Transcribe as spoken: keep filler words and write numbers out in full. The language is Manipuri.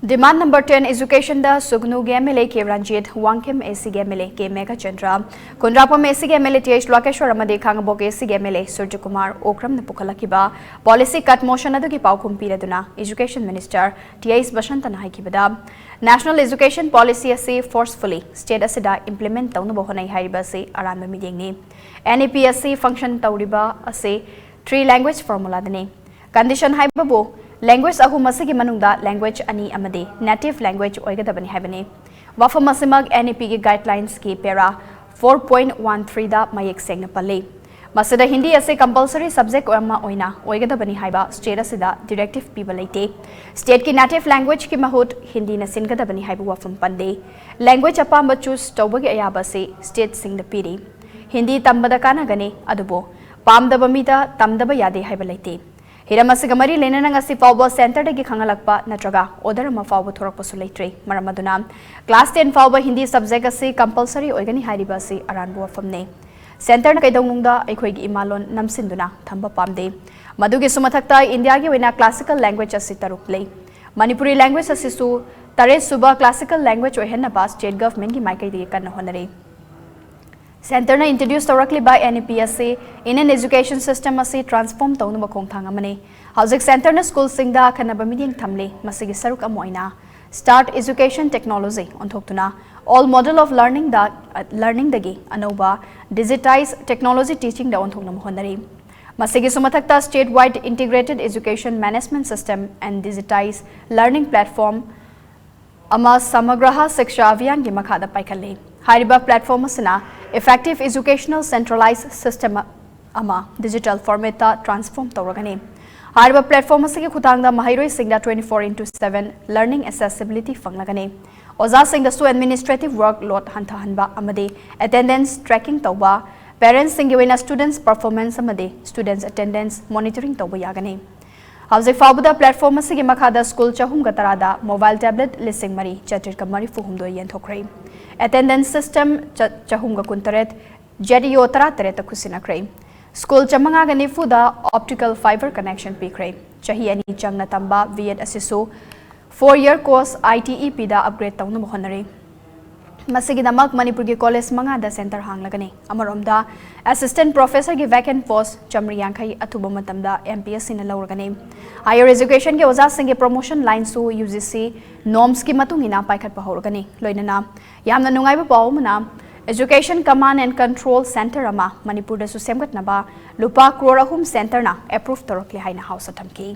Demand number ten education the ꯁꯨꯒꯅꯨꯒꯤ M L A K Ranjit, Wangkhem A C ꯒꯤ M L A K Meghachandra, Khundrakpam A C ꯒꯤ M L A T H Lakeshwar ꯑꯃꯗꯤ ꯈꯥꯉꯕꯣꯛ A C ꯒꯤ M L A Surjakumar Okram ꯅ ꯄꯨꯈꯠꯂꯛꯈꯤꯕ policy cut motion ꯑꯗꯨꯒꯤ ꯄꯥꯎꯈꯨꯝ ꯄꯤꯔꯗꯨꯅ Education Minister T S Basanta ꯅ ꯍꯥꯏꯈꯤꯕꯗ, National Education Policy ꯑꯁꯤ forcefully state ꯑꯁꯤꯗ implement ꯇꯧꯅꯕ ꯍꯣꯠꯅꯩ ꯍꯥꯏꯔꯤꯕ ꯑꯁꯤ ꯑꯔꯥꯟꯕ ꯃꯤꯠꯌꯦꯡꯅꯤ꯫ N E P ꯑꯁꯤ function ꯇꯧꯔꯤꯕ ꯑꯁꯤ three language formula ꯗꯅꯤ꯫ Condition ꯍꯥꯏꯕꯕꯨ language ꯑꯍꯨꯝ ꯑꯁꯤꯒꯤ ꯃꯅꯨꯡꯗ language ꯑꯅꯤ ꯑꯃꯗꯤ native language ꯑꯣꯏꯒꯗꯕꯅꯤ ꯍꯥꯏꯕꯅꯤ꯫ ꯋꯥꯐꯝ ꯑꯁꯤꯃꯛ N E P ꯒꯤ guidelines ꯀꯤ para four point one three ꯗ ꯃꯌꯦꯛ ꯁꯦꯡꯅ ꯄꯜꯂꯤ꯫ ꯃꯁꯤꯗ ꯍꯤꯟꯗꯤ ꯑꯁꯤ compulsory subject ꯑꯃ ꯑꯣꯏꯅ ꯑꯣꯏꯒꯗꯕꯅꯤ ꯍꯥꯏꯕ state ꯑꯁꯤꯗ directive ꯄꯤꯕ ꯂꯩꯇꯦ꯫ State ꯀꯤ native language ꯀꯤ ꯃꯍꯨꯠ ꯍꯤꯟꯗꯤꯅ ꯁꯤꯟꯒꯗꯕꯅꯤ ꯍꯥꯏꯕ ꯋꯥꯐꯝ ꯄꯟꯗꯦ꯫ Language ꯑꯄꯥꯝꯕ choose ꯇꯧꯕꯒꯤ ꯑꯌꯥꯕ ꯑꯁꯤ state ꯁꯤꯡꯗ ꯄꯤꯔꯤ꯫ ꯍꯤꯟꯗꯤ ꯇꯝꯕꯗ ꯀꯥꯟꯅꯒꯅꯤ, ꯑꯗꯨꯕꯨ ꯄꯥꯝꯗꯕ ꯃꯤꯗ ꯇꯝꯗꯕ ꯌꯥꯗꯦ ꯍꯥꯏꯕ ꯂꯩꯇꯦ꯫ ꯍꯤꯔꯝ ꯑꯁꯤꯒ ꯃꯔꯤ ꯂꯩꯅꯅ ꯉꯁꯤ ꯐꯥꯎꯕ centre ꯗꯒꯤ ꯈꯪꯍꯜꯂꯛꯄ ꯅꯠꯇ꯭ꯔꯒ order ꯑꯃ ꯐꯥꯎꯕ ꯊꯣꯔꯛꯄꯁꯨ ꯂꯩꯇ꯭ꯔꯤ꯫ ꯃꯔꯝ ꯑꯗꯨꯅ class ten ꯐꯥꯎꯕ ꯍꯤꯟꯗꯤ subject ꯑꯁꯤ compulsory ꯑꯣꯏꯒꯅꯤ ꯍꯥꯏꯔꯤꯕ ꯑꯁꯤ ꯑꯔꯥꯟꯕ ꯋꯥꯐꯝꯅꯤ꯫ Centre ꯅ ꯀꯩꯗꯧꯅꯨꯡꯗ ꯑꯩꯈꯣꯏꯒꯤ ꯏꯃꯥꯂꯣꯟ ꯅꯝꯁꯤꯟꯗꯨꯅ ꯊꯝꯕ ꯄꯥꯝꯗꯦ꯫ ꯃꯗꯨꯒꯤꯁꯨ ꯃꯊꯛꯇ ꯏꯟꯗꯤꯌꯥꯒꯤ ꯑꯣꯏꯅ classical language ꯑꯁꯤ ꯇꯔꯨꯛ ꯂꯩ꯫ ꯃꯅꯤꯄꯨꯔꯤ language ꯑꯁꯤꯁꯨ ꯇꯔꯦꯠ ꯁꯨꯕ classical language ꯑꯣꯏꯍꯟꯅꯕ state government ꯀꯤ ꯃꯥꯏꯀꯩꯗꯒꯤ ꯀꯟꯅ ꯍꯣꯠꯅꯔꯤ꯫ Centre ꯅ introduce ꯇꯧꯔꯛꯂꯤꯕ N E P ꯑꯁꯤ Indian education system ꯑꯁꯤ transform ꯇꯧꯅꯕ ꯈꯣꯡꯊꯥꯡ ꯑꯃꯅꯤ꯫ ꯍꯧꯖꯤꯛ centre ꯅ school ꯁꯤꯡꯗ ꯑꯈꯟꯅꯕ ꯃꯤꯠꯌꯦꯡ ꯊꯝꯂꯤ꯫ ꯃꯁꯤꯒꯤ ꯁꯔꯨꯛ ꯑꯃ ꯑꯣꯏꯅ start education technology ꯑꯣꯟꯊꯣꯛꯇꯨꯅ old model of learning the, learning ꯗꯒꯤ ꯑꯅꯧꯕ digitized technology teaching ꯗ ꯑꯣꯟꯊꯣꯛꯅꯕ ꯍꯣꯠꯅꯔꯤ꯫ ꯃꯁꯤꯒꯤꯁꯨ ꯃꯊꯛꯇ state wide integrated education management system and digitized learning platform ꯑꯃ Samagraha Shiksha Abhiyan ꯒꯤ ꯃꯈꯥꯗ ꯄꯥꯏꯈꯠꯂꯤ꯫ ꯍꯥꯏꯔꯤꯕ platform ꯑꯁꯤꯅ effective educational centralized system ꯑꯃ digital format ꯇ transform ꯇꯧꯔꯒꯅꯤ꯫ ꯍꯥꯏꯔꯤꯕ platform ꯑꯁꯤꯒꯤ ꯈꯨꯠꯊꯥꯡꯗ ꯃꯍꯩꯔꯣꯏꯁꯤꯡꯗ twenty four into seven learning accessibility ꯐꯪꯂꯒꯅꯤ꯫ ꯑꯣꯖꯥꯁꯤꯡꯗꯁꯨ administrative workload ꯍꯟꯊꯍꯟꯕ ꯑꯃꯗꯤ attendance tracking ꯇꯧꯕ, parents ꯁꯤꯡꯒꯤ ꯑꯣꯏꯅ students performance ꯑꯃꯗꯤ students attendance monitoring ꯇꯧꯕ ꯌꯥꯒꯅꯤ꯫ ꯍꯧꯖꯤꯛ ꯐꯥꯎꯕꯗ platform ꯑꯁꯤꯒꯤ ꯃꯈꯥꯗ school ꯆꯍꯨꯝꯒ ꯇꯔꯥꯗ mobile tablet ꯂꯤꯁꯤꯡ ꯃꯔꯤ ꯆꯥꯇ꯭ꯔꯦꯠꯀ ꯃꯔꯤꯐꯨ ꯍꯨꯝꯗꯣꯏ ꯌꯦꯟꯊꯣꯛꯈ꯭ꯔꯦ꯫ Attendance system ꯆ-, ꯆꯍꯨꯝꯒ ꯀꯨꯟꯇꯔꯦꯠ, Z E O ꯇꯔꯥꯇꯔꯦꯠꯇ ꯈꯨꯠꯁꯤꯟꯅꯈ꯭ꯔꯦ꯫ School ꯆꯥꯃꯉꯥꯒ ꯅꯤꯐꯨꯗ optical fiber connection ꯄꯤꯈ꯭ꯔꯦ꯫ ꯆꯍꯤ ꯑꯅꯤ ꯆꯪꯅ ꯇꯝꯕ B.Ed ꯑꯁꯤꯁꯨ Four year course ITEPꯗ upgrade ꯇꯧꯅꯕ ꯍꯣꯠꯅꯔꯤ꯫ ꯃꯁꯤꯒꯤꯗꯃꯛ ꯃꯅꯤꯄꯨꯔꯒꯤ ꯀꯣꯂꯦꯖ ꯃꯉꯥꯗ centre ꯍꯥꯡꯂꯒꯅꯤ꯫ ꯑꯃꯔꯣꯝꯗ, assistant professorꯒꯤ vacant post ꯆꯥꯃꯔꯤ ꯌꯥꯡꯈꯩ ꯑꯊꯨꯕ ꯃꯇꯝꯗ MPSCꯅ ꯂꯧꯔꯒꯅꯤ꯫ Higher educationꯒꯤ ꯑꯣꯖꯥꯁꯤꯡꯒꯤ promotion lineꯁꯨ UGC normsꯀꯤ ꯃꯇꯨꯡ ꯏꯟꯅ ꯄꯥꯏꯈꯠꯄ ꯍꯧꯔꯒꯅꯤ꯫ ꯂꯣꯏꯅꯅ ꯌꯥꯝꯅ ꯅꯨꯡꯉꯥꯏꯕ ꯄꯥꯎ ꯑꯃꯅ, Education Command and Control Centre ꯑꯃ ꯃꯅꯤꯄꯨꯔꯗꯁꯨ ꯁꯦꯝꯒꯠꯅꯕ ꯂꯨꯄꯥ ꯀ꯭ꯔꯣꯔ ꯑꯍꯨꯝ centreꯅ approve ꯇꯧꯔꯛꯂꯦ ꯍꯥꯏꯅ ꯍꯥꯎꯁꯇ ꯊꯝꯈꯤ꯫